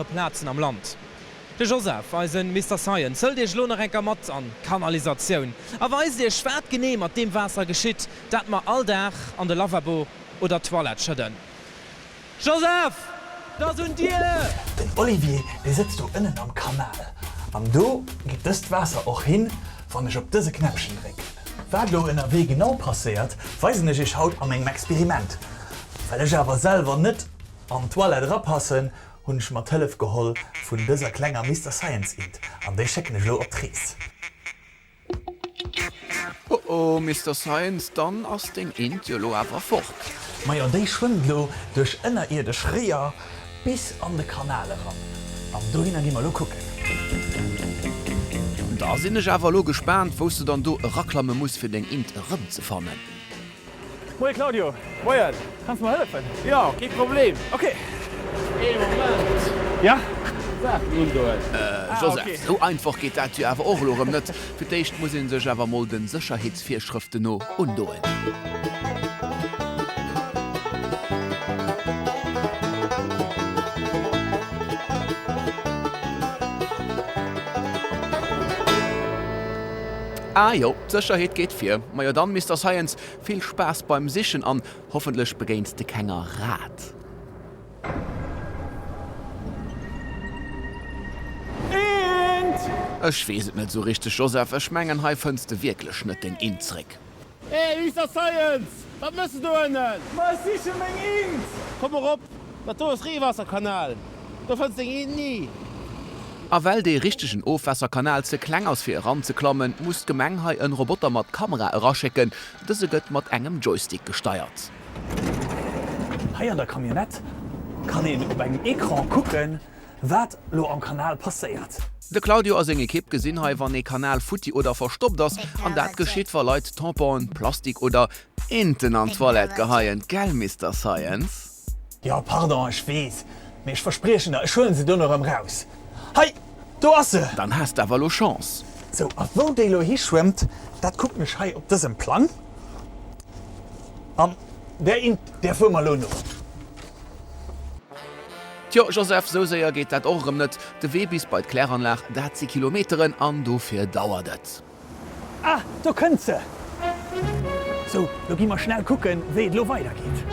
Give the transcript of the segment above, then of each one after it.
anere Plazen am Land. De Joseph, eisen Mister Science, hëlt iech elo nach enker mat an d'Kanalisatioun a weist iech, wat genee mat deem Waasser geschitt, dat mer all Dag an de Lavabo oder d'Toilette schëdden. Joseph, 't ass un dir! Den Olivier, dee sëtzt do ënnen am Kanal. An do geet dëst Waasser och hin, wann ech op dëse Knäppchen drécken. Wat elo ënnerwee genau passéiert, weisen ech iech haut a mengem Experiment. Well ech awer selwer net an d'Toilette erapassen, hunn ech mer d'Hëllef geholl vun dëser klenger Mister Science Int an déi schécken ech elo op d'Rees. Oh oh, Mister Science, dann ass deng Int jo lo awer fort. Majo, déi schwëmmt elo duerch ënnerierdesch Réier bis an de Kanal eran an dohinner gi mer elo kucken. Da sinn ech awer elo gespaant, wou s de dann do eraklamme muss fir deng Int erëmzefannen. Moie Claudio. Moien. Kanns de mer hëllefen? Jo, kee Problem. Ok. Ee Moment. Ja? Saachen undoen. Äh, Joseph, sou einfach geet dat jo awer och elo erëm net. Fir d'éischt muss ee sech awer mol de Sécherheetsvirschrëften no undoen. Ah jo, d'Sécherheet geet vir. Majo dann, Mister Science, Vill Spaass beim Sichen an hoffentlech begéins de kenger Rat. Int! Ech weess et net esou richteg, Joseph. Ech mengen, hei fënns de wierklech net deng Int zréck. Hey, Mister Science! Wat mëss de do ënnen? Ma ech siche meng Int! Komm erop, dat do ass Reewaasserkanal. Do fënns deng Int ni. A well dee richtegen Ofwässerkanal ze kleng ass fir eranzeklammen, muss d'Gemeng hei en Roboter mat Kamera eraschécken. Dëse gëtt mat engem Joystick gesteiert. Hei an der Camionnette kann een op engem Ecran kucken, wat lo am Kanal passéiert. De Claudio a seng Ekipp gesinn hei, wann ee Kanal futti oder verstoppt ass. An dat geschitt, wa Leit Tamponen, Plastik oder Inten an d'Toilette geheien, gell Mister Science? Jo, pardon, ech weess, mee ech verspriechen der, ech huelen se duerno erëm raus. Hei, do ass se! Dann has de awer elo Chance. Sou, a wou déi elo hischwëmmt, dat kucken ech hei op dësem Plang. An där Int, där fuere mer elo no. Tjo, Joseph, sou séier geet dat och erëm net. De Wee bis bei d'Kläranlag, dat si Kilometeren, an dofir dauert et. Ah, do kënnt se! Sou, lo gi mer schnell kucken, wéi et lo weidergeet.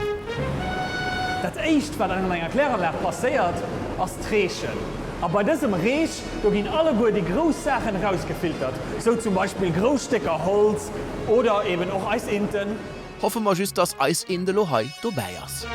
Dat éischt, wat an enger Kläranlag passéiert, ass d'Reechen. A bei dësem Reech, do ginn alleguer déi grouss Saachen erausgefiltert, sou zum Beispill grouss Stécker Holz oder eben och eis Inten. Hoffe mer just, dass eis Int elo hei dobäi ass.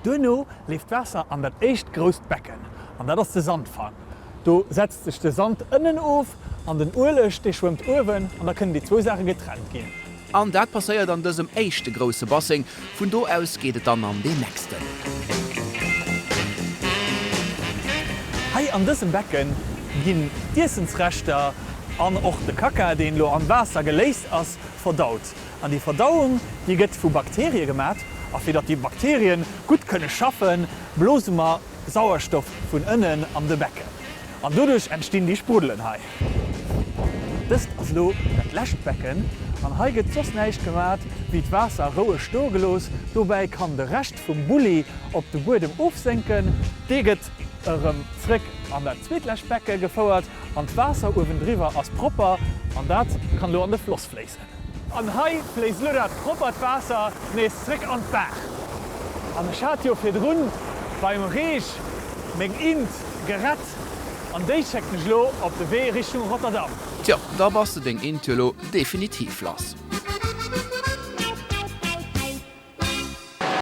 Duerno leeft d'Waasser an dat éischt grousst Becken, an dat ass de Sandfang. Do setzt sech de Sand ënnen of an den Ueleg, dee schwëmmt uewen, an da kënnen déi zwou Saache getrennt ginn. An dat passéiert an dësem éischte grousse Basseng. Vun do aus geet et dann an deen nächsten. Hei an dësem Becken ginn d'Iessensreschter an och de Kacka, deen elo am Waasser geléist ass, verdaut. An déi Verdauung, déi gëtt vu Bakterie gemat. A fir datt déi Bakterien gutt kënne schaffen, blose mer Sauerstoff vun ënnen an de Becken. An doduerch entstinn déi Spruddelen hei. Dëst ass elo dat lescht Becken. An hei gëtt soss näischt gemat, wéi d'Waasser roueg stoe gelooss. Dobäi kann de Rescht vum Bulli op de Buedem ofsénken. Dee gëtt erëm zréck an dat zweetlescht Becke gefouert an d'Waasser uewendriwwer ass propper an dat kann elo an de Floss fléissen. An hei fléisst elo dat proppert Waasser nees zréck an d'Baach. An ech hat jo virdrun beim Reech meng Int gerett an déi schécken ech elo op de Wee Richtung Rotterdam. Tjo, da bass de deng Int jo lo definitiv lass.